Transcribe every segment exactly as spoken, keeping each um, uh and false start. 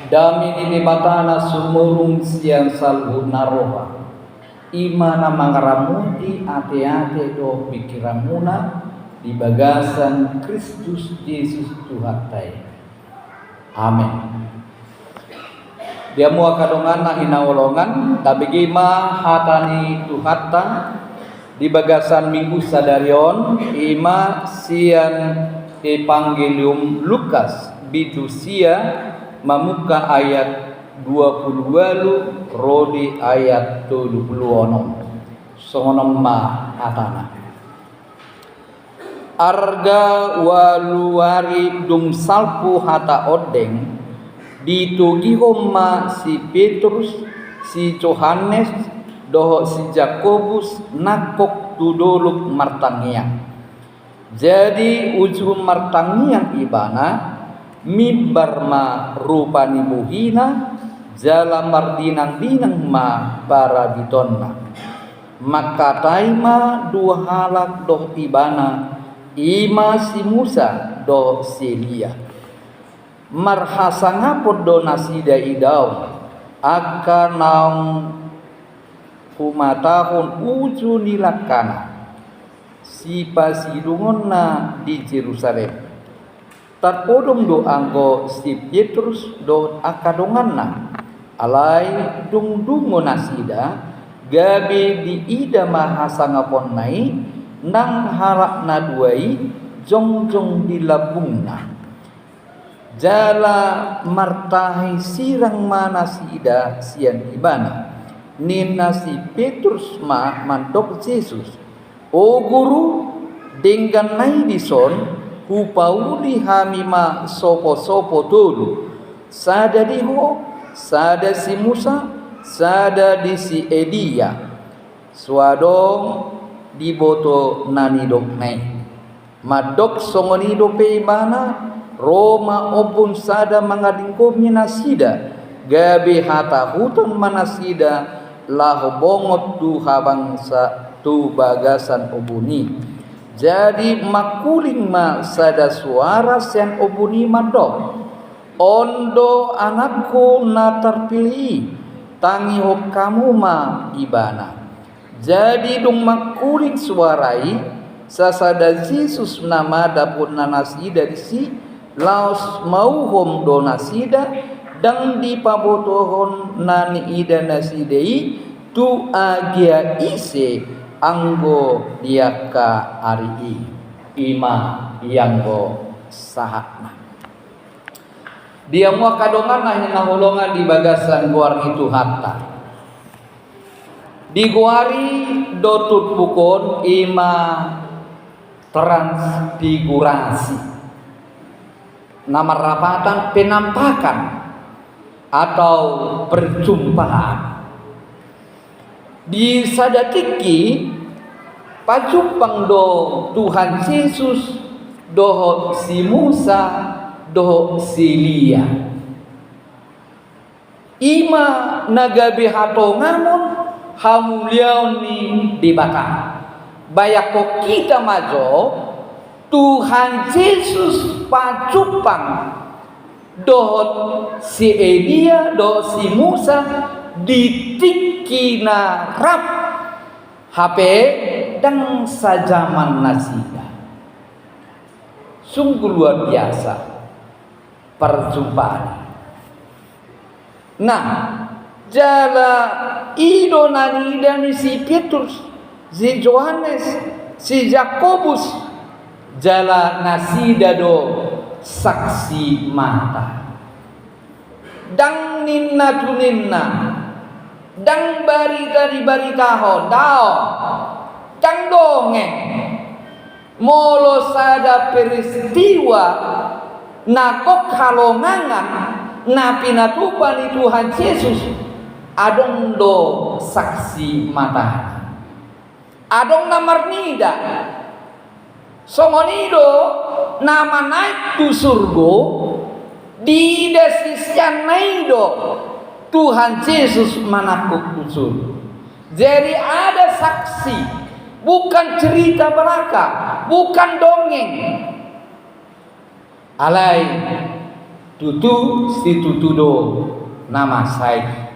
Dame ni Debata na sumurung sian saluhut na roha, i ma na mangaramoti ateate dohot pingkiranmuna di bagasan Kristus Jesus Tuhanta i. Amen. Di hamu angka dongan na hinaholongan, tabege ma hata ni Tuhanta di bagasan minggu sadari on, i ma sian Evangelium Lukas, bindu sia, mamungka ayat dua pulu ualu ro di ayat tolu pulu onom. Songon on ma hatana. Arga ualu ari dung salpu hata ondeng, ditogihon ma si Petrus, si Johannes, dohot si Jakobus nangkok tu dolok martangiang. Jadi uju martangiang ibana, mimbar ma rupa ni bohina, jala mardinangdinang ma parabitonna. Mangkatai ma dua halak dohot ibana, i ma si Musa dohot si Elia. Marhasangapon do nasida idaon, angka naung humatahon uju ni langkana, sipasidungonna di Jerusalem. Tarpodom do anggo si Petrus dohot angka donganna, alai dung dungo nasida, gabe diida ma hasangaponna i, nang halak na dua i jongjong di lambungna. Jala martahi sirang ma nasida sian ibana. Ninna si Petrus ma mandok Jesus, "O Guru, denggan na i dison, hupauli hami ma soposopo tolu, sada di Ho, sada si Musa, sada di si Elia." So adong diboto na nidokna i. Mandok songon i dope ibana, ro ma ombun sada mangalinggomi nasida, gabe hatahuton ma nasida laho bongot tu habangsa tu bagasan ombun i. Jadi mangkuling ma sada suara sian ombun i mandok, "On do Anakku na tarpilih i, tangihon hamu ma Ibana." Jadi dung mangkuling suara i, sasada Jesus nama dapotna nasida disi, laos mauhom do nasida, ndang dipabotohon na niida nasida i tu agia ise anggo di angka ari i. I ma ianggo sahatna. Di hamu angka dongan na hinaholongan di bagasan goar ni Tuhanta. Digoari do turpuk on i ma transfigurasi, na marlapatan penampakan atau perjumpaan. Di sada tingki, pajumpang do Tuhan Jesus dohot si Musa dohot si Elia. I ma na gabe hatongamon hamuliaon ni Debata. Bayangkon hita ma jo, Tuhan Jesus pajumpang dohot si Elia dohot si Musa di tingki na rap, hape ndang sajaman nasida. Sungguh luar biasa perjumpaan. Nah, jala i do na niida ni si Petrus, si Johannes, si Jakobus, jala nasida do saksi mata. Ndang ninna tu ninna, ndang barita dibaritahon, daong, ndang dongeng. Molo sada peristiwa na gok halongangan na pinatupa ni Tuhan Jesus, adong do saksi matana. Adong na marnida. Songon i do na manaek tu surgo, diida siseanna i do Tuhan Jesus manangkok tu surgo. Jadi ada saksi, bukan cerita belaka, bukan dongeng. Alai Tutu situtu do na mansai.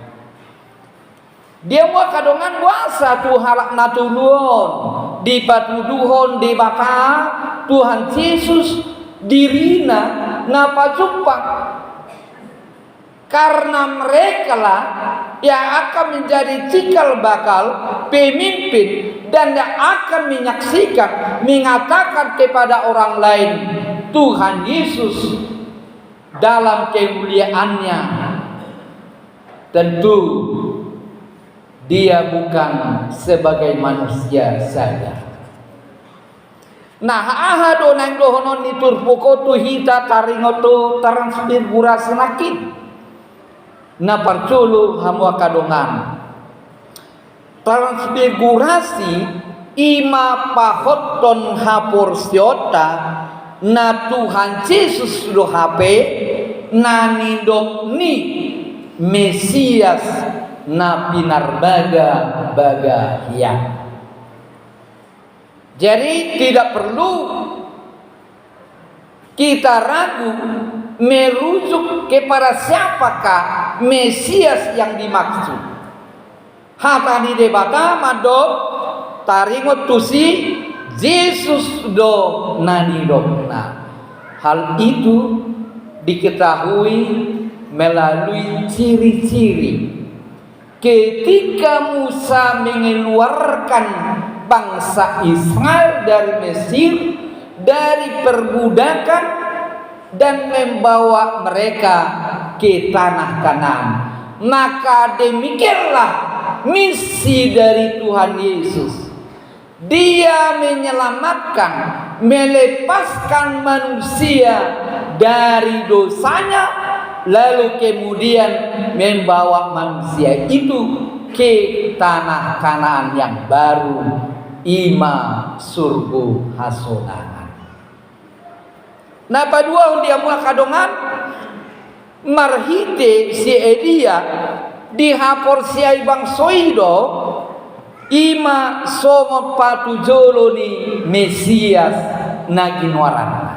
Dia ma angka dongan, boasa tu halak na tolu on dipatuduhon Debata Tuhan Jesus dirina na pajumpang. Karena merekalah yang akan menjadi cikal bakal pemimpin dan yang akan menyaksikan, mengatakan kepada orang lain Tuhan Yesus dalam kemuliaannya. Tentu dia bukan sebagai manusia saja. Nah, aha do naeng dohonon ni turpuk on tu hita taringot tu transfigurasi nangkin? Na parjolo hamu angka dongan, transfigurasi i ma pahothon haporseaonta na Tuhan Jesus do hape na nidok ni Mesias na pinarbaga-baga hian. Jadi tidak perlu kita ragu merujuk kepada siapakah Mesias yang dimaksud. Hata ni Debata mandok taringot tu si Jesus do na nidokna. Hal itu diketahui melalui ciri-ciri. Ketika Musa mengeluarkan bangsa Israel dari Mesir, dari perbudakan, dan membawa mereka ke tanah Kanaan, maka demikianlah misi dari Tuhan Yesus. Dia menyelamatkan, melepaskan manusia dari dosanya, lalu kemudian membawa manusia itu ke tanah Kanaan yang baru, i ma surgo hasonangan. Na paduahon, dia ma angka dongan, marhite si Elia dihaporseai bangso i do, i ma songon patujolo ni Mesias na ginoaranna.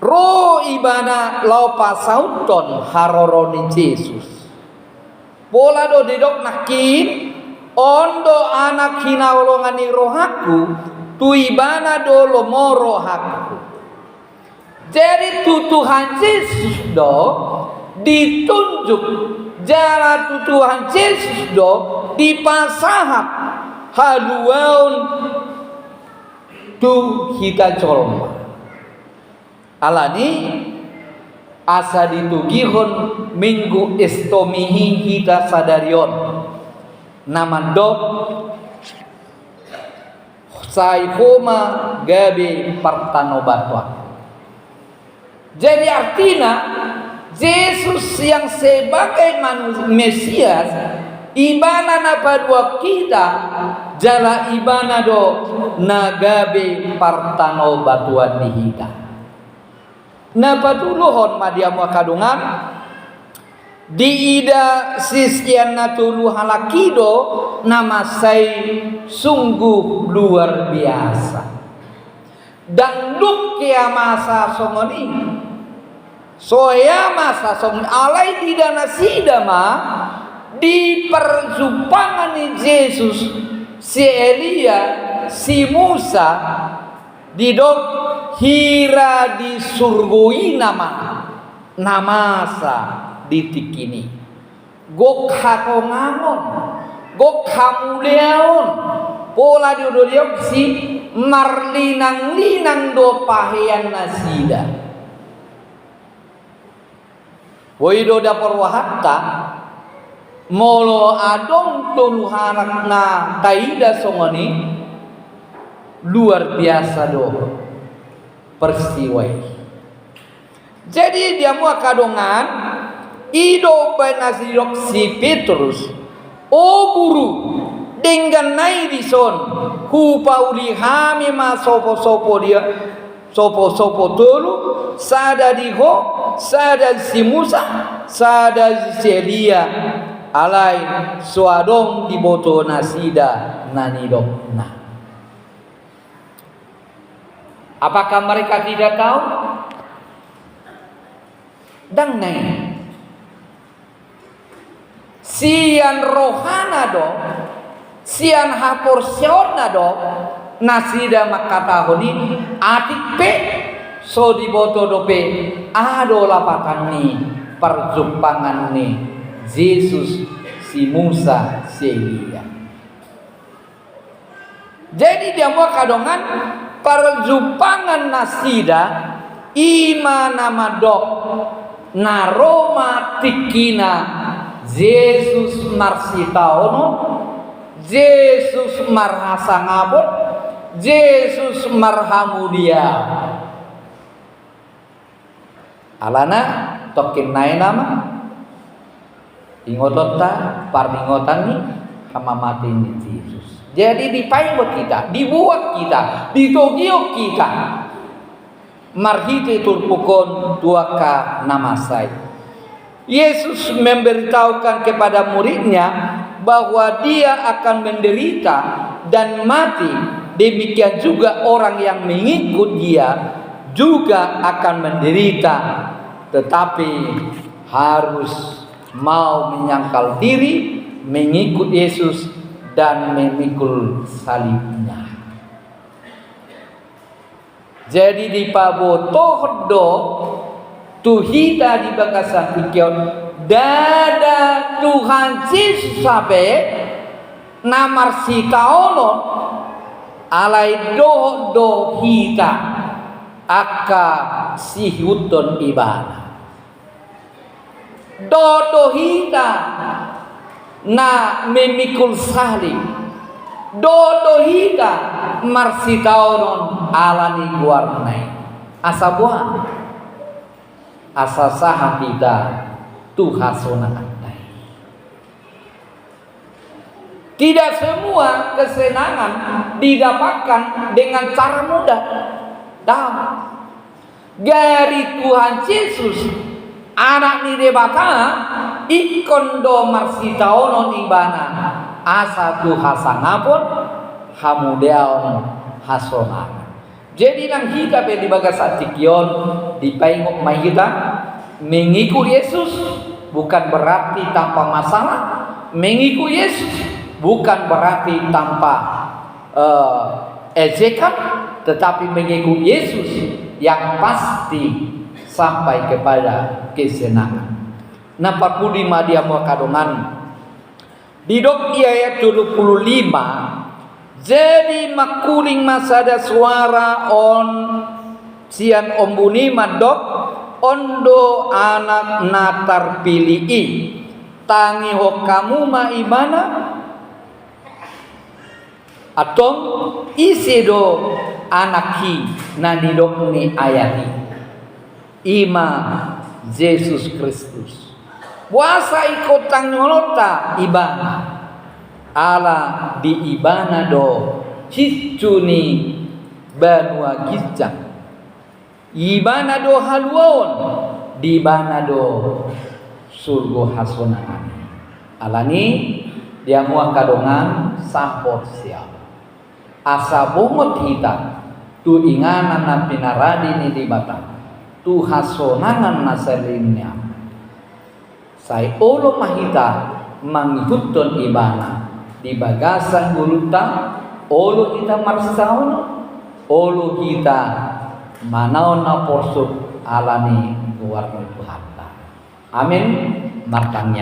Ro ibana laho pasauthon haroro ni Jesus. Pola do didok nangkin, on do anak hinaholongan ni rohangku, tu ibana do lomo rohangku. Jadi tu Tuhan Jesus do ditunjuk, jala tu Tuhan Jesus do dipasahat haluaon tu hita jolma. Alani asa ditogihon Minggu Estomi i hita sadari on, na mandok sai ho ma gabe partanobatuan. Jadi artina, Jesus yang sebagai manu-, Mesias, ibana na paduahon hita, jala ibana do na gabe partanobatuan di hita. Na patoluhon ma, dia ma angka dongan, diida sisean na tolu halak i do na mansai sungguh luar biasa. Ndang dung hea masa songon i. So hea masa songon i, alai diida nasida ma di parjumpangan ni Jesus si Elia, si Musa, didok hira di surgo i nama na masa di tingki i. Gok hatongangon, gok hamuliaon, pola do didok si marlinanglinang do pahean nasida. Boi do dapot rohanta, molo adong tolu halak na taida songon i, luar biasa do peristiwa i. Jadi dia ma angka dongan, i do umbahen na didok si Petrus, "O Guru, denggan nai dison, hupauli hami ma soposopo dia, soposopo tolu, sada di Ho, sada di si Musa, sada di si Elia, alai so adong diboto nasida na nidokna." Apakah mereka tidak tahu? Ndang na i. Sian rohana do, sian haporseaonna do, nasida mangkatahon i, atik pe so diboto dope aha do lapatan ni parjumpangan ni Jesus, si Musa, si Elia. Jadi di hamu angka dongan, parjumpangan nasida, i ma na mandok na ro ma tingkina Jesus marsitaonon, Jesus marhasangapon, Jesus marhamuliaon. Alana tongkin nai nama ingotonta parningotan ni hamamate ni Jesus. Jadi dipaingot hita, dibuat hita, ditogihon hita marhite turpuk on tu angka na masa i. Yesus memberitahukan kepada muridnya bahwa Dia akan menderita dan mati. Demikian juga orang yang mengikut Dia juga akan menderita, tetapi harus mau menyangkal diri, mengikut Yesus, dan memikul salibnya. Jadi dipabotohon do tu hita di bagasan tingki on, ndada Tuhan Jesus hape na marsitaonon, alai dohot do hita angka siihuthon Ibana. Dohot do hita na memikul salib, dohot do hita marsitaonon ala ni goarna i. Asa boha? Asa sahat hita tu hasonanganta i. Tidak semua kesenangan didapatkan dengan cara mudah. Ndang. Gari Tuhan Jesus, Anak ni Debata, ingkon do marsitaonon Ibana asa tu hasangapon, hamuliaon, hasonangan. Jadi nang hita pe di bagasan tingki on, dipaingot ma hita, mengikut Yesus bukan berarti tanpa masalah, mengikut Yesus bukan berarti tanpa eh, ejekan, tetapi mengikut Yesus yang pasti sampai kepada kesenangan. Na parpudi ma di hamu angka dongan. Didok di ayat tolu pulu lima, jadi mangkuling ma sada suara on sian ombun i mandok, on do Anak na tarpilih i, tangihon hamu ma Ibana. Antong, ise do Anak i na nidok ni ayat i? I ma Jesus Kristus. Boasa ingkon tangihononta Ibana? Ala di Ibana do hinju ni banua ginjang. Ibana do haluaon, di Ibana do surgo hasonangan. Alani, di hamu angka dongan saporseaon, asa bongot hita tu inganan na pinarade ni Debata, tu hasonangan na saleleng ni ari. Sai olo ma hita mangihuthon Ibana di bagasan ngolunta, olo hita marsitaonon, olo hita manaon na porsuk ala ni goar ni Tuhanta. Amin. Martangi.